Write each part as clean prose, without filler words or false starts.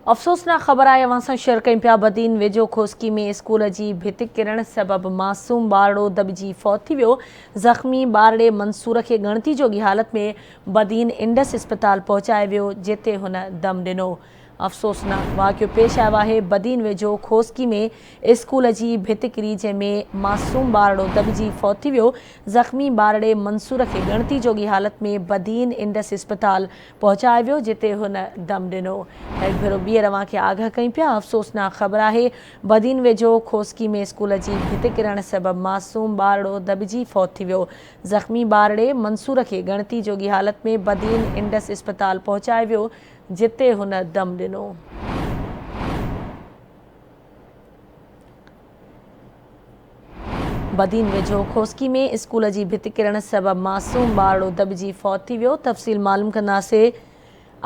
افسوسناڪ خبر آهي اوهان سان شيئر ڪيون پيا بدين ويجهو کوسڪي ۾ اسڪول جي ڀت ڪرڻ سبب معصوم ٻارڙو دٻجي فوت ٿي ويو زخمي ٻارڙي منصور کي ڳڻتي جوڳي حالت ۾ بدين انڊس اسپتال پهچايو ويو جتي هن دم ڏنو افسوسناڪ واقعو پيش آيو آهي بدين ويجهو کوسڪي ۾ اسڪول جي ڀت ڪري جنهن ۾ معصوم ٻارڙو دٻجي فوت ٿي ويو زخمي ٻارڙي منصور کي ڳڻتي جوڳي حالت ۾ بدين انڊس اسپتال پهچايو ويو جتي هن دم ڏنو. هڪ ڀيرو ٻيهر اوهان کي آگاهه ڪيون پيا افسوسناڪ خبر آهي بدين ويجهو کوسڪي ۾ اسڪول جي ڀت ڪرڻ سبب معصوم ٻارڙو دٻجي فوت ٿي ويو زخمي ٻارڙي منصور کي ڳڻتي جوڳي حالت ۾ بدين انڊس اسپتال پهچايو ويو جتي هن دم ڏنو. بدين ويجهو کوسڪي ۾ اسڪول جي ڀت ڪرڻ سبب معصوم ٻارڙو دٻجي فوت ٿي ويو، تفصيل معلوم ڪنداسين،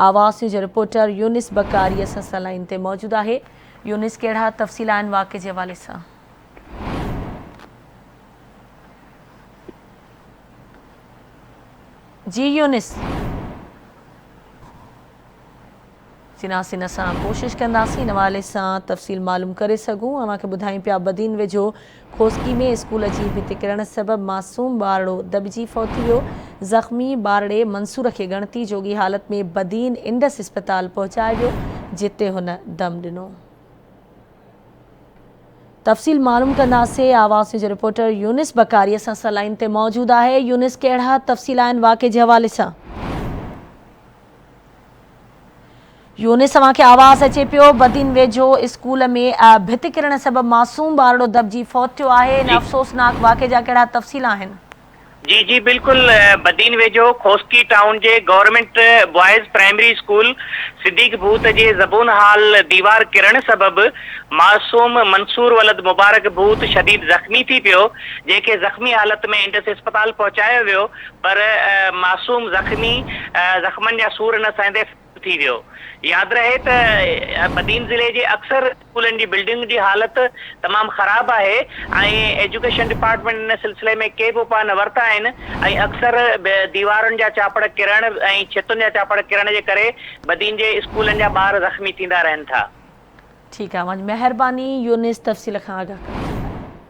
آواز نيوز جو رپورٽر يونس بڪاري اسان سان لائين تي موجود آهي، يونس ڪهڙا تفصيل آهن واقعي جي حوالي سان؟ جي يونس. سيناسين اسان ڪوشش ڪنداسين ان حوالي سان تفصيل معلوم ڪري سگهون اوهان کي ٻڌايون پيا بدين ويجهو کوسڪي ۾ اسڪول جي ڀت ڪرڻ سبب معصوم ٻارڙو دٻجي فوت ٿي ويو زخمي ٻارڙي منصور کي ڳڻتي جوڳي حالت ۾ بدين انڊس اسپتال پهچايو ويو جتي هن دم ڏنو. تفصيل معلوم ڪنداسين آواز نيوز جو رپورٽر يونس بڪاري اسان سان لائين تي موجود آهي يونس ڪهڙا تفصيل آهن واقعي جي حوالي سان. يونس اوهان کي آواز اچي پيو بدين ويجهو اسڪول ۾ ڀت ڪرڻ سبب معصوم ٻارڙو دٻجي فوت ٿيو آهي ان افسوسناڪ واقعي جا ڪهڙا تفصيل آهن. جي جي بلڪل بدين ويجهو کوسڪي ٽائون جي government boys primary school Siddiq Bhoot جي زبون حال ديوار ڪرڻ سبب معصوم منصور ولد مبارڪ ڀوت شديد زخمي ٿي پيو جنهن کي زخمي حالت ۾ انڊس اسپتال پهچايو ويو پر معصوم زخمي زخمن جا سور نه سهندي فوت ٿي ويو. ياد رهي ته بدين ضلعي جي اڪثر اسڪولن جي بلڊنگ جي حالت تمام خراب آهي ۽ ايجوڪيشن ڊپارٽمينٽ ان سلسلي ۾ ڪي به اپاء نه ورتا آهن ۽ اڪثر ديوارن جا چاپڙ ڪرڻ ۽ ڇتن جا چاپڙ ڪرڻ جي ڪري بدين جي اسڪولن جا ٻار زخمي ٿيندا رهن ٿا. ٺيڪ آهي اوهان جي مهرباني يونس تفصيل کان آگاهه ڪرڻ.